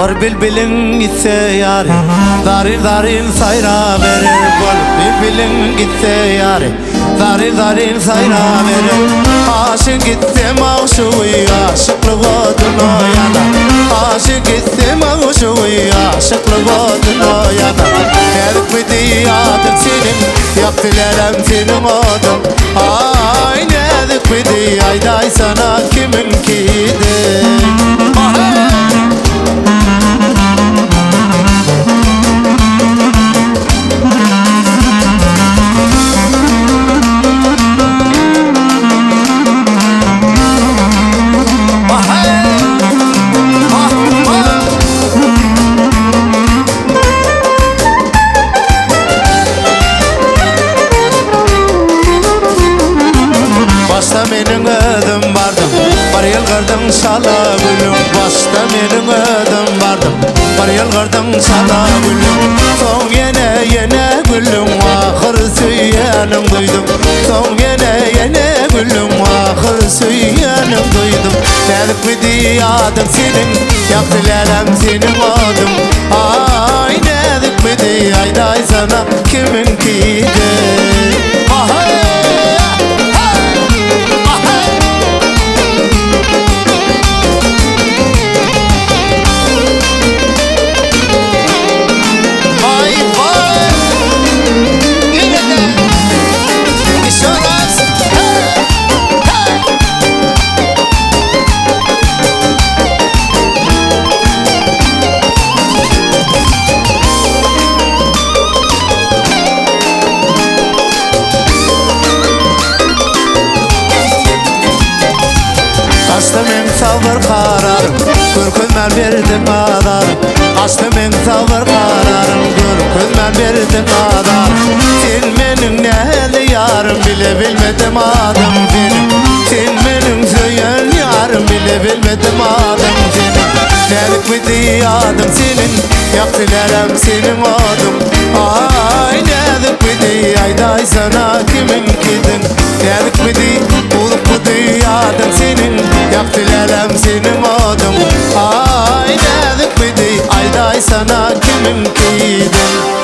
Bir bilbiliň gitse ýary, Zaryn-zaryn saýraberer. Bir bilbiliň gitse ýary, Zaryn-zaryn saýraberer. Aşyk gitse magşugy, Aşyklyk oduna ýanar. Aşyk gitse magşugy, Aşyklyk oduna ýanar. Näzikmidi adyň seniň, Ýakdy läläm seniň oduň. Aý, näzikmidi, aýdaýsana kimiňkidi? Başda meniň özüm bardym, Bir ýylgyrdyň şala gülüň. Başda meniň özüm bardym, Bir ýylgyrdyň şala gülüň. Soň ýene, ýene gülüň, Ahyr söýýänim duýdum. Soň ýene, ýene gülüň, Ahyr söýýänim duýdum. Näzikmidi adyň seniň, Ýagty läläm seniň oduň. Aý, näzikmidi, aýdaýsana kimiňkidi? Aheý! Gaçdy meň sabyr kararym, Görkezmän berdiň azarym. Gaçdy meň sabyr kararym, Görkezmän berdiň azarym. Sen meniň nähili ýarym, Bile bilmedim adym seniň. Sen meniň söýen ýarym, Bile bilmedim adym seniň. Näzikmidi adyň seniň, Ýagty läläm seniň oduň. Aý, näzikmidi, aýdaýsana kimiňkidiň? Näzikmidi, uzukmydy adyň seniň, Ýagty läläm seniň oduň. Aý, näzikmidi, aýdaýsana kimiňkidiň?